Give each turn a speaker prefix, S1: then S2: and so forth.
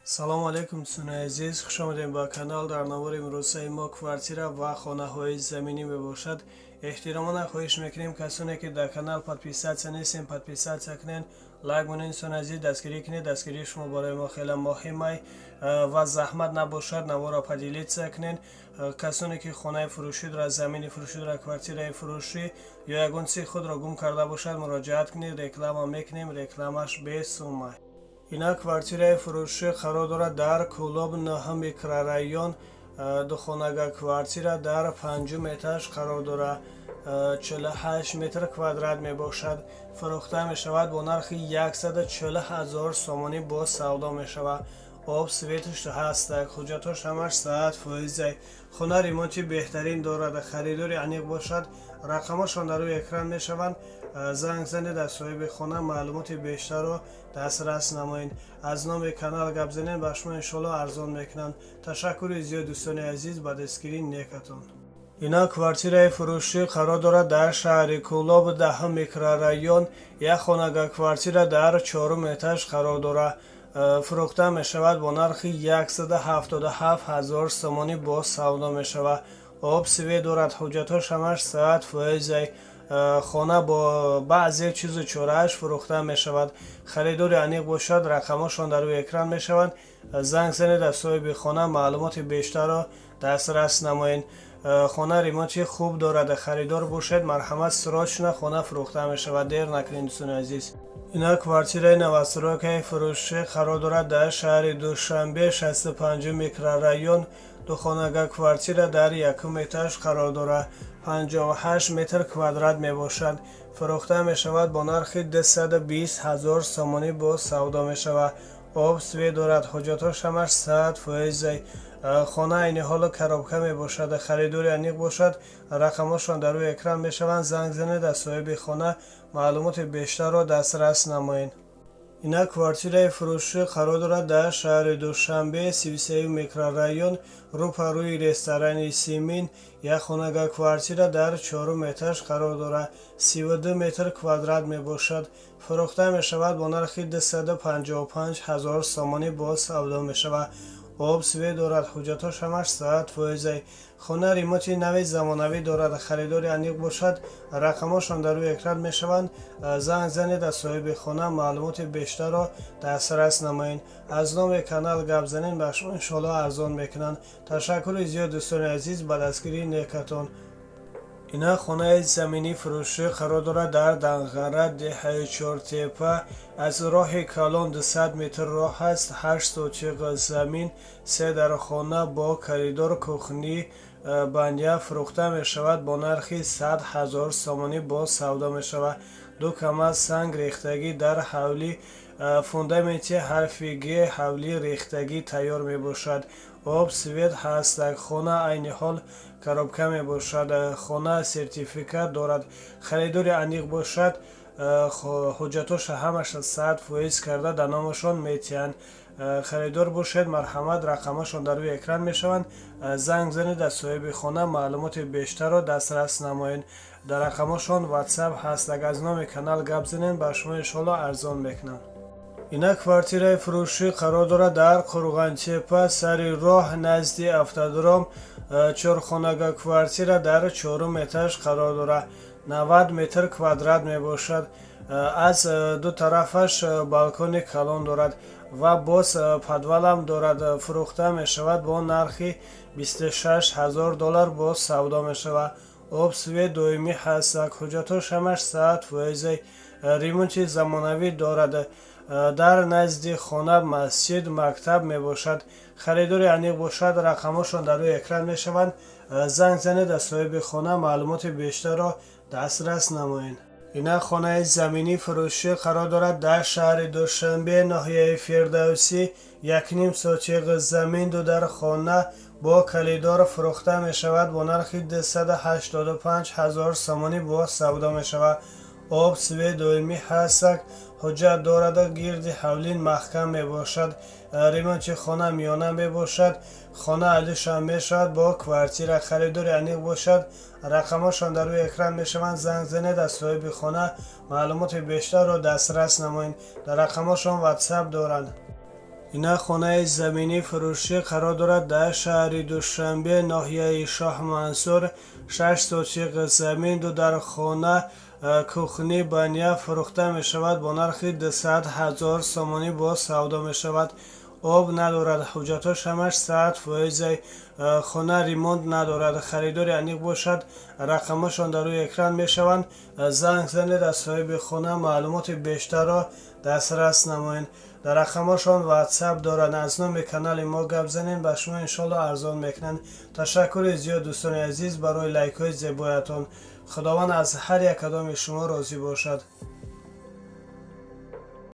S1: Салому алейкум, дӯстони азиз, хушомадем ба канал. Дар навори имрӯзаи мо квартира ва хонаҳои заминӣ мебошад. Эҳтиромона хоҳиш мекунем, касоне ки дар канал подписаться нестем, подписаться кунед, лайк монед. Дӯстони азиз, дастгирӣ кунед, дастгирии шумо барои мо хеле муҳимай ва заҳмат набошад, наворро поделиться кунед. Касоне ки хонаи фурӯшӣ дорад, замини фурӯшӣ дорад, квартираи фурӯшӣ ё ягон чизи худро гум карда бошад, муроҷиат кунед, реклама мекунем, рекламаш бесумай. Ина квартираи фурӯшӣ қарор дорад дар Кӯлоб, нӯҳум микрорайон. Духонага квартира дар панҷум этаж қарор дорад, 48 метр квадрат мебошад. Фурӯхта мешавад бо нархи 140 ҳазор сомонӣ, боз савдо мешавад. Об, светаш ҳастак, ҳуҷҷатош ҳамаш 100%. Хона ремонти беҳтарин дорад. Харидори аниқ бошад, рақамошон дар рӯи экран мешаванд, занг занед, аз соҳиби хона маълумоти бештарро дастрас намоед. Аз номи канал гап занед, ба шумо иншоалло арзон мекунанд. Ташаккури зиёд, дӯстони азиз, ба дастгирии некатон. Ина квартираи фурӯшӣ қарор дорад дар шаҳри Кӯлоб, 10-ум микрорайон. Як хонага квартира дар чорум этаж қарор дорад. Фурӯхта мешавад бо нархи 177 ҳазор сомонӣ, боз савдо мешавад. Об, свет дорад, ҳуҷҷатош ҳамаш 100%. Хона бо баъзе чизу чорааш фурӯхта мешавад. Харидори аниқ бошад, рақамошон дар рӯи экран мешаванд, занг занед, аз соҳиби хона маълумоти бештарро дастрас намоед. Хона ремонти хуб дорад. Харидор бошед, марҳамат, срочно хона фурӯхта мешавад, дер накунед, дӯстони азиз. Ина квартираи новостройкаи фурӯшӣ қарор дорад дар шаҳри Душанбе, 65-ум микрорайон. Духонага квартира дар якум этаж қарор дорад, 58 метр квадрат мебошад. Фурӯхта мешавад бо нархи 220 ҳазор сомонӣ, боз савдо мешавад. Об, свет дорад, ҳуҷҷатҳош ҳамаш 100%. Хона айни ҳоло коробка мебошад. Харидори аниқ бошад, рақамҳошон дар рӯи экран мешаванд, занг занед, аз соҳиби хона маълумоти бештарро дастрас намоед. Инак квартираи фурӯшӣ қарор дорад дар шаҳри Душанбе, 33-юм микрорайон, рӯпарӯи ресторани «Симин». Як хонага квартира дар чорум этаж қарор дорад, 32 метр квадрат мебошад. Фурӯхта мешавад бо нархи 255 ҳазор сомонӣ, боз савдо мешавад. Об, свет дорад, ҳуҷҷатҳош ҳамаш 100%. Хона ремонти нави замонавӣ дорад. Харидори аниқ бошад, рақамҳошон дар рӯи экран мешаванд, занг занед, аз соҳиби хона маълумоти бештарро дастрас намоед. Аз номи канал гап занед, ба шумо иншоалло арзон мекунанд. Ташаккури зиёд, дӯстони азиз, ба дастгирии некатон. Ина хонаи заминӣ фурӯшӣ қарор дорад дар Данғара, деҳаи Чортепа. Аз роҳи калон 200 метр роҳ аст. 8 сотиқ замин, се дархона бо коридор, кухня, баня. Фурӯхта мешавад бо нархи 100 ҳазор сомонӣ, боз савдо мешавад. Ду камаз санг рехтагӣ дар ҳавлӣ, фундаменти ҳарфи г ҳавлӣ рехтагӣ тайёр мебошад. Об, свет ҳаст. Хона айни ҳол коробка мебошад. Хона сертификат дорад. Харидори аниқ бошад, ҳуҷҷатҳоша ҳамаша 100% карда дар номашон метиҳанд. Харидор бошед, марҳамат, рақамҳошон дар рӯи экран мешаванд, занг занед, аз соҳиби хона маълумоти бештарро дастрас намоед. Дар рақамҳошон Ватсап ҳаст. Агар аз номи канал гап занед, ба шумо иншоалло арзон мекунанд. Ина квартираи фурӯшӣ қарор дорад дар Қурғонтепа, сари роҳ, назди автодром. Чорхонага квартира дар чорум этаж қарор дорад, 90 метр квадрат мебошад. Аз ду тарафаш балкони калон дорад ва боз подвалам дорад. Фурӯхта мешавад бо нархи 26 ҳазор доллар, боз савдо мешавад. Об, свет доимӣ ҳаст, ҳуҷҷатҳош ҳамаш 100%. Ремонти замонавӣ дорад. Дар назди хона масҷид, мактаб мебошад. Харидори аниқ бошад, рақамҳошон дар рӯи экран мешаванд, занг занед, аз соҳиби хона маълумоти бештарро дастрас намоед. Ина хонаи заминӣ фурӯшӣ қарор дорад дар шаҳри Душанбе, ноҳияи Фирдавсӣ. 1,5 сотиқ замин, ду дар хона бо коридор. Фурӯхта мешавад бо нархи 285 ҳазор сомонӣ, боз савдо мешавад. Об, свет доимӣ ҳастак, ҳуҷҷат дорад, гирди ҳавлин маҳкам мебошад. Ремонти хона миёна мебошад. Хона алишам мешавад бо квартира. Харидори аниқ бошад, рақамҳошон дар рӯи экран мешаванд, занг занед, аз соҳиби хона маълумоти бештарро дастрас намоед. Дар рақамҳошон Ватсап доранд. Ина хонаи заминӣ фурӯшӣ қарор дорад дар шаҳри Душанбе, ноҳияи Шоҳмансур. 6 сотиқ замин, ду дар хона, кухня, баня фурӯхта мешавад бо нархи 200 000 сомонӣ, боз савдо мешавад. Об надорад, ҳуҷҷатҳош ҳамаш 100 фоизай, хона ремонт надорад. Харидори аниқ бошад, рақамашон дар рӯи экран мешаванд, занг занед, аз соҳиби хона маълумоти бештарро дастрас намоед. Дар рақамашон Ватсап доранд. Аз номи канали мо гап занед, ба шумо иншоалло арзон мекунанд. Ташаккури зиёд, дӯстони азиз, барои лайкҳои зебоятон. Худованд аз ҳар як кадоми шумо розӣ бошад.